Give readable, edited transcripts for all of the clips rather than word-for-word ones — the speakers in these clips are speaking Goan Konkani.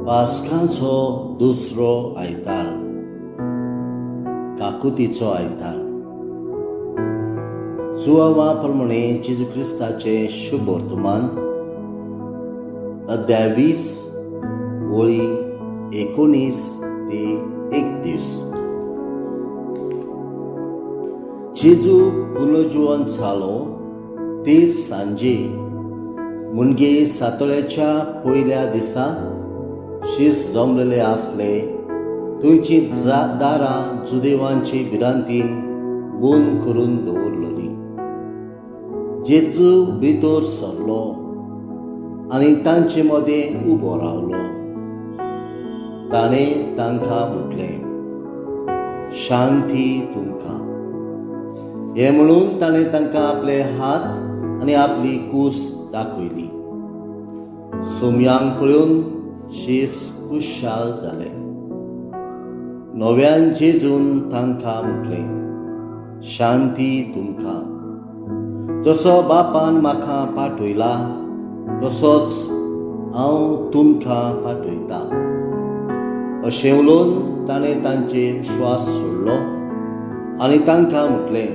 पास्काचो दुसरो आयतार, काकुतीचो आयतार. जुआंवा प्रमाणे जेजू क्रिस्ताचें शुभ वर्तमान, अध्याय 20, वळी 19 ते 31. जेजू पुनर्जीवन जालो ते सांजे, म्हणजे सातोळ्याच्या पयल्या दिसा, शीस जमलेले आसले. थंयची दारां जुदेवांची भिरांतीन बंद करून दवरलेली. जेजू भितर सरलो आनी तांचे मदें उबो रावलो. ताणें तांकां म्हटलें, "शांती तुमकां." हें म्हणून ताणें तांकां आपले हात आनी आपली कूस दाखयली. सोमयांक पळोवन शीस खुशाल जाले. नव्यान जेजून तांकां म्हटलें, "शांती तुमकां. जसो बापान म्हाका पाठयला तसोच हांव तुमकां पाठयता." अशें उलोवन ताणें तांचेर श्वास सोडलो आनी तांकां म्हटलें,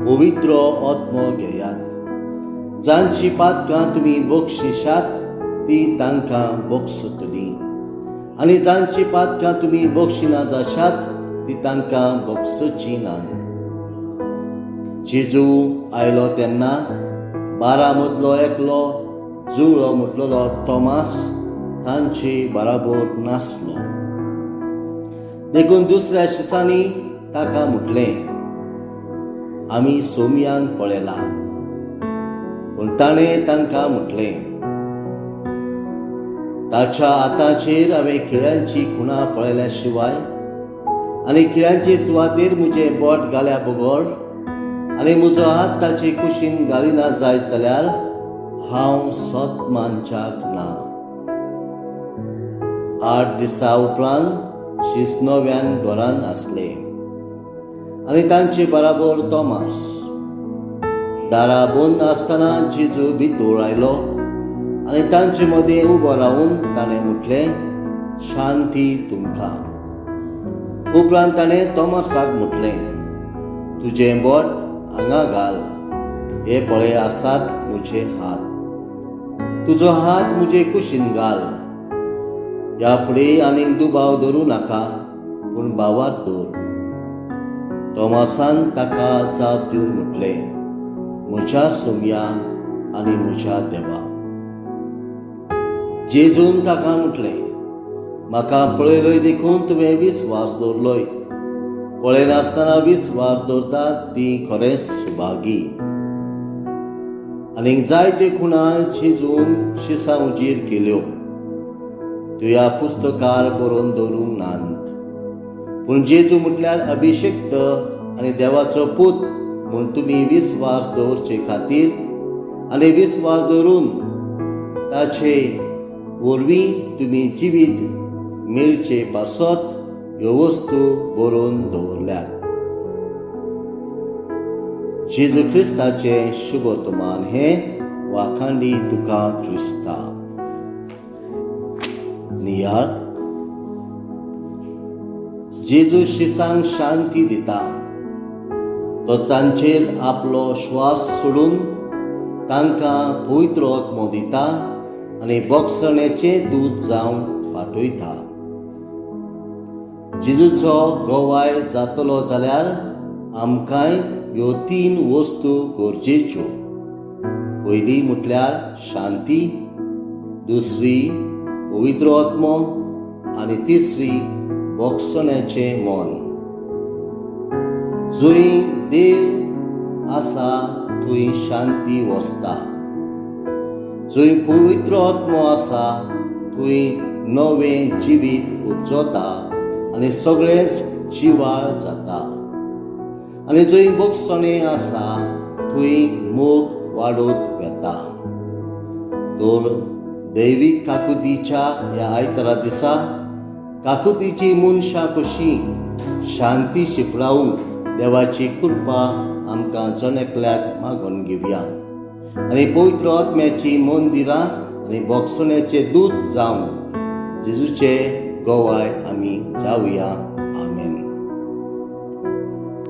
"पवित्र आत्मो घेयात. जांची पातकां तुमी बक्षिशात ती तांकां बक्षतली आनी जांची पातकां तुमी बक्षिना जाशात ती तांकां बक्षची ना." जेजू आयलो तेन्ना 12 मदलो एकलो, जुळो म्हटलेलो तोमास, तांचे बराबर नासलो. देखून दुसऱ्या शिसांनी ताका म्हटलें, "आमी सोमयांक पळयला." पूण ताणें तांकां म्हटलें, "ताच्या हाताचेर हांवें खिळ्यांची खुणां पळयल्या शिवाय आनी खिळ्यांचे सुवातेर म्हजें बोट घाल्या बगर आनी म्हजो हात ताचे कुशीन घालिना जायत जाल्यार हांव सत मानच्याक ना." 8 दिसा उपरांत शीस नव्यान घरांत आसले आनी तांचे बराबर तोमास. दारां बंद आसतना जेजू भितर आयलो आनी तांचे मदें उबो रावन ताणें म्हटलें, "शांती तुमकां." उपरांत ताणें तोमासाक म्हटलें, "तुजें बोट हांगा घाल. हे पळय, आसात म्हजे हात. तुजो हात म्हजे कुशीन घाल. ह्या फुडें आनीक दुबाव धरूं नाका, पूण भावार्थ दवर." तोमासान ताका जाप दिवन म्हटलें, "म्हज्या सोमया आनी म्हज्या देवा." जेजून ताका म्हटलें, "म्हाका पळयलोय देखून तुवें विस्वास दवरलोय. पळयनासतना विस्वास दवरतात ती खरेंच सुभागी." आनीक जायते खुणा जेजून शिसां हुजीर केल्यो, त्यो ह्या पुस्तकार बरोवन दवरूंक नात. पूण जेजू म्हटल्यार अभिषिक्त आनी देवाचो पूत म्हूण तुमी विस्वास दवरचे खातीर आनी विस्वास दवरून ताचे वरवीं तुमी जिवीत मेळचे पासत ह्यो वस्तू बरोवन दवरल्यात. जेजू क्रिस्ताचें शुभवर्तमान हें. वाखांडी तुका क्रिस्ता. नियाळ. जेजू शिसांक शांती दिता. तो तांचेर आपलो श्वास सोडून तांकां पवित्र आत्मो दिता आनी भोगसण्याचें दूत जावन पाठयता. जेजूचो गवाय जातलो जाल्यार आमकांय ह्यो तीन वस्तू गरजेच्यो. पयली म्हटल्यार शांती, दुसरी पवित्र आत्मो आनी तिसरी भोगसण्याचें मन. जंय देव आसा थंय शांती वसता. जंय पवित्र आत्मो आसा थंय नवें जिवीत उपजता आनी सगळेंच जिवाळ जाता. आनी जंय भोगसणें आसा थंय मोग वाडत वता. तर दैवीक काकुतीच्या ह्या आयतारा दिसा काकुतीची मनशां कशीं शांती शिंपडावंक देवाची कृपा आमकां जण एकल्याक मागून घेवया आनी पवित्र आत्म्याची मंदिरां आनी भोगसण्याचे दूत जावन जेजूचे गोवाय आमी जावया.